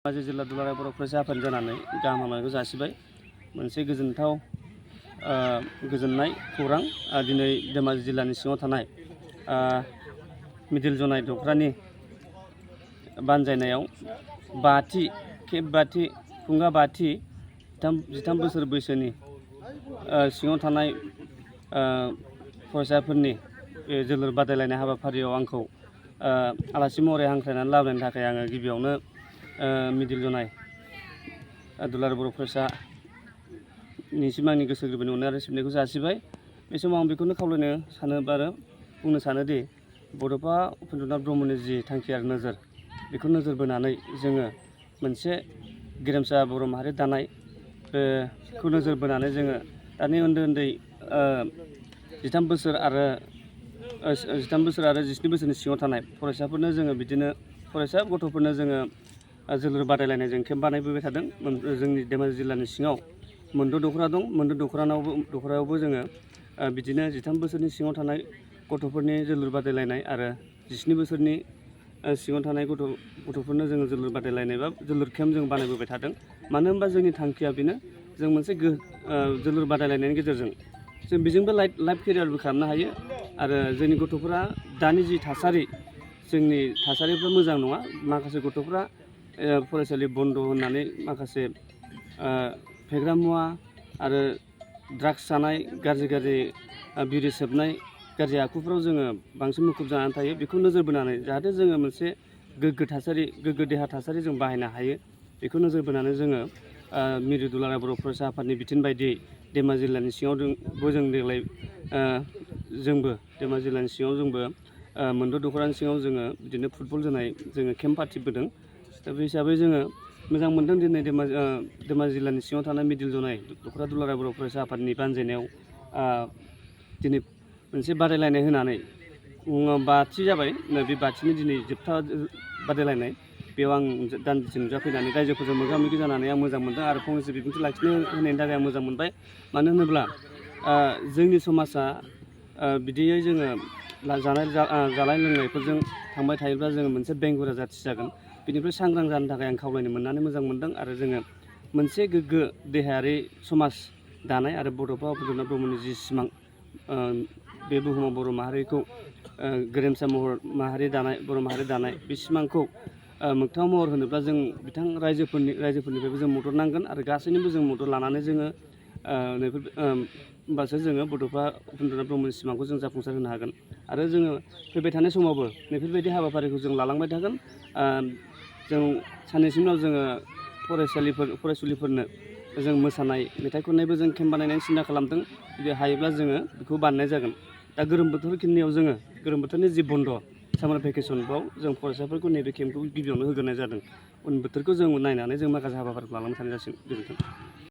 धेमाजि जिल्ला दुलाराय बर' फरायसा आफाद जानानै गाहाम हामलायनायखौ जासिबाय। मोनसे गोजोनथाव गोजोननाय खौरां दिनै धेमाजि जिल्लानि सिङाव थानाय मिडिल जनाय दखरानि बानजायनायाव खुंगा 5थि 13 बोसोर बैसोनि सिङाव थानाय फरायसाफोरनि जोलुर बादायलायनाय हाबाफारियाव आंखौ आलासि महरै हांख्रायनानै लाबोनायनि थाखाय आङो गिबियावनो मिडिल जनाय दुलाराय बर' फरायसानिसिम आंनि गोसो गोरबोनि अननाय आरो सिबिनायखौ जासिबाय। बे समाव आं बेखौनो खावलायनो सानो आरो बुंनो सानोदि बड'फा उपेन्द्रनाथ ब्रह्मनि जि थांखि आरो नोजोर, बेखौ नोजोर बोनानै जोङो मोनसे गेरेमसा बर' माहारि दानाय बेखौ नोजोर बोनानै जोङो दानि उन्दै 13 बोसोर आरो 17 बोसोरनि सिङाव थानाय फरायसाफोरनो जोङो बिदिनो फरायसा गथ'फोरनो जोङो जोलुर बादायलायनाय जों केम्प बानायबोबाय थादों। जोंनि धेमाजि जिल्लानि सिङाव मोनद' दखरा दं। मोनद' दखरायावबो जोङो बिदिनो 13 बोसोरनि सिङाव थानाय गथ'फोरनि जोलुर बादायलायनाय आरो 17 बोसोरनि सिङाव थानाय गथ'फोरनो जोङो जोलुर बादायलायनाय बा जोलुर केम्प जों बानायबोबाय थादों। मानो होनबा जोंनि थांखिया बेनो, जों मोनसे जोलुर बादायलायनायनि गेजेरजों जों बेजोंबो लाइफ केरियारबो खालामनो हायो आरो जोंनि गथ'फोरा दानि जि थासारि, जोंनि थासारिफ्रा मोजां नङा। माखासे गथ'फ्रा फरायसालि बन्द होननानै माखासे फेग्रा मुवा आरो ड्राग्स जानाय, गाज्रि बिरि सोबनाय, गाज्रि आखुफ्राव जोङो बांसिन मुखुब जानानै थायो। बेखौ नोजोर बोनानै जाहाथे जोङो मोनसे गोग्गो देहा थासारि जों बाहायनो हायो, बेखौ नोजोर बोनानै जोङो मिरु दुलाराय बर' फरायसा आफादनि बिथोन बायदियै धेमाजि जिल्लानि सिङाव जों देग्लाय धेमाजि जिल्लानि सिङाव जोंबो मोनद' दखरानि सिङाव जोङो बिदिनो फुटबल जोनाय जोङो केम्प पार्टिबोदों। दा बे हिसाबै जोङो मोजां मोनदों दिनै धेमाजि जिल्लानि सिङाव थानाय मिडिल जनाय दखरा दुलाराय बर' फरायसा आफादनि बानजायनायाव दिनै मोनसे बादायलायनाय होनानै 5थि जाबाय। बे 5थिनि दिनै जोबथा बादायलायनाय, बेयाव आं दान्दिसे नुजाफैनानै रायजोफोरजों मोगा मोगि जानानै आं मोजां मोनदों आरो फंनैसो बिबुंथि लाखिनो होनायनि थाखाय आं मोजां मोनबाय। मानो होनोब्ला जोंनि समाजा बिदियै जोङो जानाय लोंनायफोरजों थांबाय थायोब्ला जोङो मोनसे बेंगुरा जाथि जागोन। बेनिफ्राय सांग्रां जानो थाखाय आं खावलायनो मोननानै मोजां मोनदों आरो जोङो मोनसे गोग्गो देहायारि समाज दानाय आरो बड'फा उपेन्द्रनाथ ब्रह्मनि जि सिमां, बे बुहुमाव बर' माहारिखौ गेरेमसा बर' माहारि दानाय, बे सिमांखौ मोगथाङाव महर होनोब्ला जों रायजोफोरनिफ्रायबो जों मदद नांगोन आरो गासैनिबो जों मदद लानानै जोङो होमबासो जोङो बड'फा उपेन्द्रनाथ ब्रह्मनि सिमांखौ जों जाफुंसार होनो हागोन। आरो जोङो फैबाय थानाय समावबो बेफोरबायदि हाबाफारिखौ जों लालांबाय थागोन। जों साननैसोनि उनाव जोङो फरायसुलिफोरनो जों मोसानाय, मेथाइ खननायबो जों केम्प बानायनायनि सिन्था खालामदों। जुदि हायोब्ला जोङो बेखौ बानायनाय जागोन। दा गोलोम बोथोरखिनियाव जोङो गोलोम बोथोरनि जि बन्द' सामार भेकेसनफ्राव जों फरायसाफोरखौ नैबे केम्पखौ गिबियावनो होग्रोनाय जादों। उन बोथोरखौ जों नायनानै जों माखासे हाबाफारिखौ लालांबाय थानाय जासिगोन। गोजोन्थों।